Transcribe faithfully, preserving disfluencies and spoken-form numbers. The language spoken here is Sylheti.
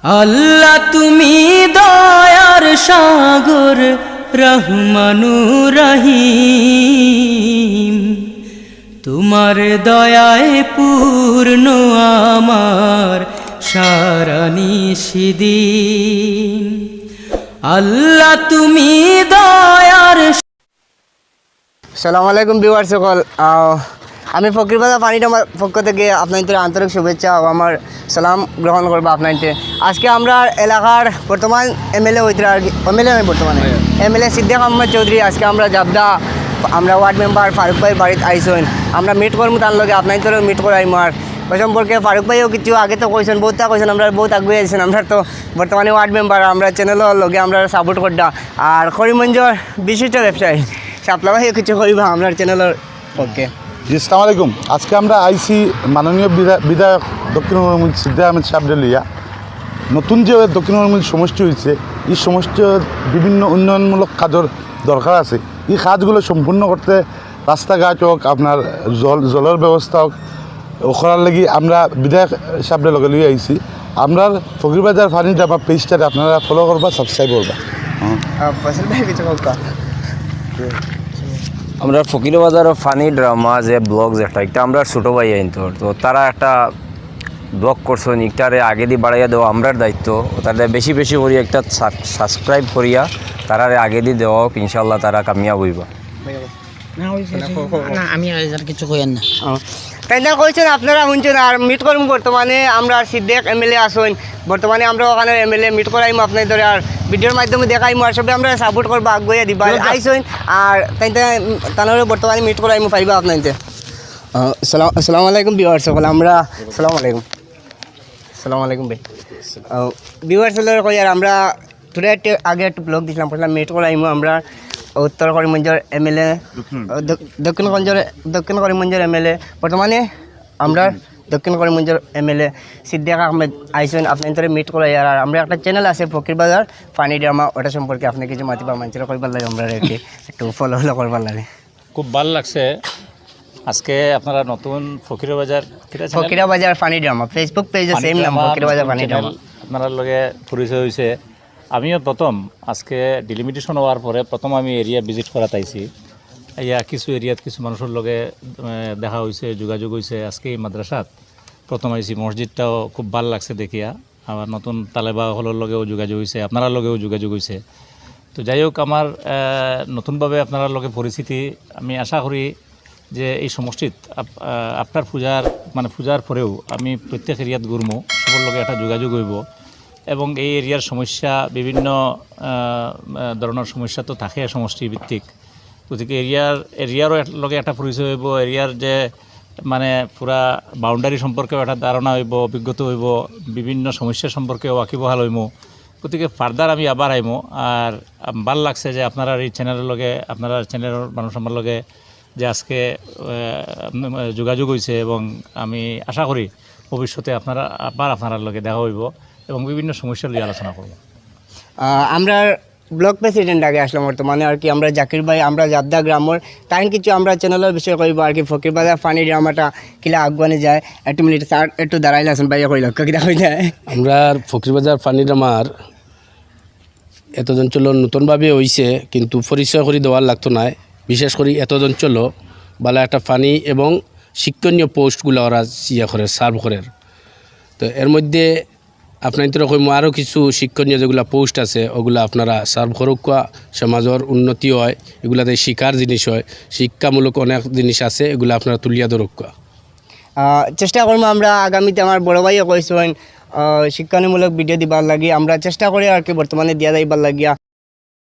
আল্লাহ, তুমি দয়ার সাগর, রহমানুর রহিম। তোমার দয়ায় পূর্ণ আমার সারা নিশিদিন। আল্লাহ, তুমি দয়ার সালামু আলাইকুম viewers সকল। আহ, আমি ফকির বাজার ফানি ড্রামার পক্ষ থেকে আপনাইন্তরে আন্তরিক শুভেচ্ছা ও আমার সালাম গ্রহণ করবো আপনাইন্তরে। আজকে আমরার এলাকার বর্তমান এমএলএ অইতরা আর কি, এমএলএ নয় বর্তমানে, এমএলএ সিদ্দিক আহমদ চৌধুরী আজকে আমরার জাবদা, আমরার ওয়ার্ড মেম্বার ফারুক ভাইর বাড়িত আইছইন। আমরা মিট করমু তান লগে, আপনাইন্তরেও মিট করাইমু। আর ওই সম্পর্কে ফারুক ভাইও কিছু আগে তো কইছইন, বহুততা কইছইন, আমরার বহুত আগুয়াই আইছইন। আমরার তো বর্তমানে ওয়ার্ড মেম্বার, আমরার চ্যানেলর লগে আমরারে সাপোর্ট কররা। আর করিমগঞ্জর বিশিষ্ট ব্যবসায়ী শাপলা ভাইও কিছু কইবা আমরার চ্যানেলর পক্ষে। জি, আসসালামু আলাইকুম। আজকে আমরা আইছি মাননীয় বিধা-, বিধায়ক দক্ষিণ করিমগঞ্জ সিদ্দিক আহমেদ সাহেবরে লইয়া। নতুন যে দক্ষিণ করিমগঞ্জ সমষ্টি অইছে, ই সমষ্টির বিভিন্ন উন্নয়নমূলক কাজর দরকার আছে। ই কাজগুলো সম্পূর্ণ করতে রাস্তাঘাট হোক, আপনার জল, জলর ব্যবস্থা হোক, ও করার লাগি আমরা বিধায়ক সাহেবরে লগে লইয়া আইছি। আমরার ফকির বাজার ফানি ড্রামা পেজটারে আপনারা ফলো করবা, সাবস্ক্রাইব করবা। হুম। আহ, ফসল ভাই কিছু কউক্কা। আমরা ফকির বাজার ফানি ড্রামা যে ব্লগ যেটা, একটা আমরা ছোট ভাই আইন তো, তো তারা একটা ব্লগ করছইন, ইটারে আগেদি বাড়াইয়া দেওয়া আমরার দায়িত্ব। তারা বেশি বেশি করি একটা সাব-, সাবস্ক্রাইব করিয়া তারারে আগেদি দেওয়া হোক, ইনশাআল্লাহ তারা কামিয়াব অইবা। না, ওই যে, না, কো-, কো-, কো-, না, আমি আর কিছু কইয়ার না। ও। তাইন কইছইন, আপনারা হুনছইন, আর মিট করমু বর্তমানে আমরার সিদ্দিক এমএলএ আছইন, বর্তমানে আমরা ওখানর এমএলএ মিট করাইমু আপনাইন্তরে, আর ভিডিওর মাধ্যমে দেখাইমু, আর সবে আমরারে সাপোর্ট করবা, আগুয়াইয়া দিবা, আইছইন, আর তাইন তানরে বর্তমানে মিট করাইমু, পাইবা আপনাইন্তে। আহ, সালাম, আসসালামু আলাইকুম viewers সকল, আমরা, আসসালামু আলাইকুম। আসসালামু আলাইকুম ভাই। আহ, viewers সকলরে কই, আর আমরা today একটু আগে একটু ব্লগ দিছিলাম, কইছিলাম মিট করাইমু আমরা উত্তর করিমগঞ্জর এমএলএ, দক্ষিণ। আহ, দ-, দক্ষিণ কঞ্জর-, দক্ষিণ করিমগঞ্জর এমএলএ, বর্তমানে আমরার দক্ষিণ করিমগঞ্জর এমএলএ সিদ্দিক আহমেদ আইছইন, আপনাইন্তরে মিট করাইয়ার। আর আমরার একটা চ্যানেল আছে ফকির বাজার ফানি ড্রামা, ওটা সম্পর্কে আপনে কিছু মাতিবা, মানষরে কইবার লাগি আমরারে একটু ফলো ফলো করবার লাগি। খুব ভালা লাগছে আজকে আপনারা নতুন ফকিরা বাজার, কিতা চ্যানেল? ফকিরা বাজার ফানি ড্রামা, Facebook পেজে ফানি সেম নাম, ড্রামা, ফকিরা বাজার নতুন ফানি চ্যানেল ড্রামা। আপনারার লগে পরিচয় অইছে। আমিও প্রথম আজকে ডিলিমিটেশন অওয়ার পরে প্রথম আমি এরিয়া ভিজিট করাত আইছি। আইয়া কিছু এরিয়াত কিছু মানুষর লগে, আহ, দেখা অইছে, যোগাযোগ অইছে। আজকে এই মাদ্রাসাত প্রথম আইছি, মসজিদটাও খুব ভালা লাগছে দেখিয়া। আমার নতুন তালেবা হকলর লগেও যোগাযোগ অইছে, আপনারার লগেও যোগাযোগ অইছে। তো যাই হোক, আমার, আহ, নতুনভাবে আপনারার লগে পরিচিতি, আমি আশা করি যে এই সমষ্টিত আপ-, আহ, আপনার পূজার, মানে পূজার পরেও আমি প্রত্যেক এরিয়াত ঘুরমু, সবর লগে একটা যোগাযোগ অইবো। এবং এই এরিয়ার সমস্যা, বিভিন্ন, আহ, আহ, ধরনর সমস্যা তো থাকে সমষ্টি ভিত্তিক। গতিকে এরিয়ার, এরিয়ারও এক-, লগে একটা পরিচয় অইবো, এরিয়ার যে মানে পুরা বাউন্ডারি সম্পর্কেও একটা ধারণা অইবো, অভিজ্ঞতা অইবো, বিভিন্ন সমস্যা সম্পর্কে ওয়াকিবহাল অইমু। গতিকে further আমি আবার আইমু। আর, আম, ভালা লাগছে যে আপনারার এই চ্যানেলর লগে, আপনারার চ্যানেলর মানুষ আমার লগে যে আজকে, আহ, উম, যোগাযোগ অইছে এবং আমি আশা করি ভবিষ্যতে আপনারা আবার আপনারার লগে দেখা অইবো এবং বিভিন্ন সমস্যা লইয়া আলোচনা করমু। আহ, আমরার ব্লক প্রেসিডেন্ট আগে আছলা বর্তমানে আর কি, আমরা জাকির ভাই, আমরা জাবদা গ্রামর, তাইন কিছু আমরার চ্যানেলর বিষয়ে কইবা আর কি, ফকির বাজার ফানি ড্রামাটা কিলা আগুয়ানি যায়। একটু মিনিট স্যার একটু দাঁড়াইলা আছইন, ভাইয়া কইলা, কিতা কইলা? আমরার ফকির বাজার ফানি ড্রামার এতদিন চলো নতুনভাবে অইছে, কিন্তু পরিচয় করি দেওয়ার লাগতো নায়। বিশেষ করি এতদিন চলো ভালা একটা ফানি এবং শিক্ষণীয় পোস্টগুলা ওরা ইয়ে করের, সার্ভ করের। তো এর মধ্যে আপনাইন্তরে কইমু আরও কিছু শিক্ষণীয় যেগুলা পোস্ট আছে, ওগুলা আপনারা সার্ভ করউক্কা, সমাজর উন্নতি অয়, এগুলাতে শিকার জিনিস অয়, শিক্ষামূলক অনেক জিনিস আছে, এগুলা আপনারা তুলিয়া ধরউক্কা। আহ, চেষ্টা করমু আমরা আগামীতে, আমার বড় ভাইয়ে কইছইন, আহ, শিক্ষামূলক ভিডিও দিবার লাগি, আমরা চেষ্টা করি আর কি বর্তমানে দিয়া যাইবার লাগিয়া।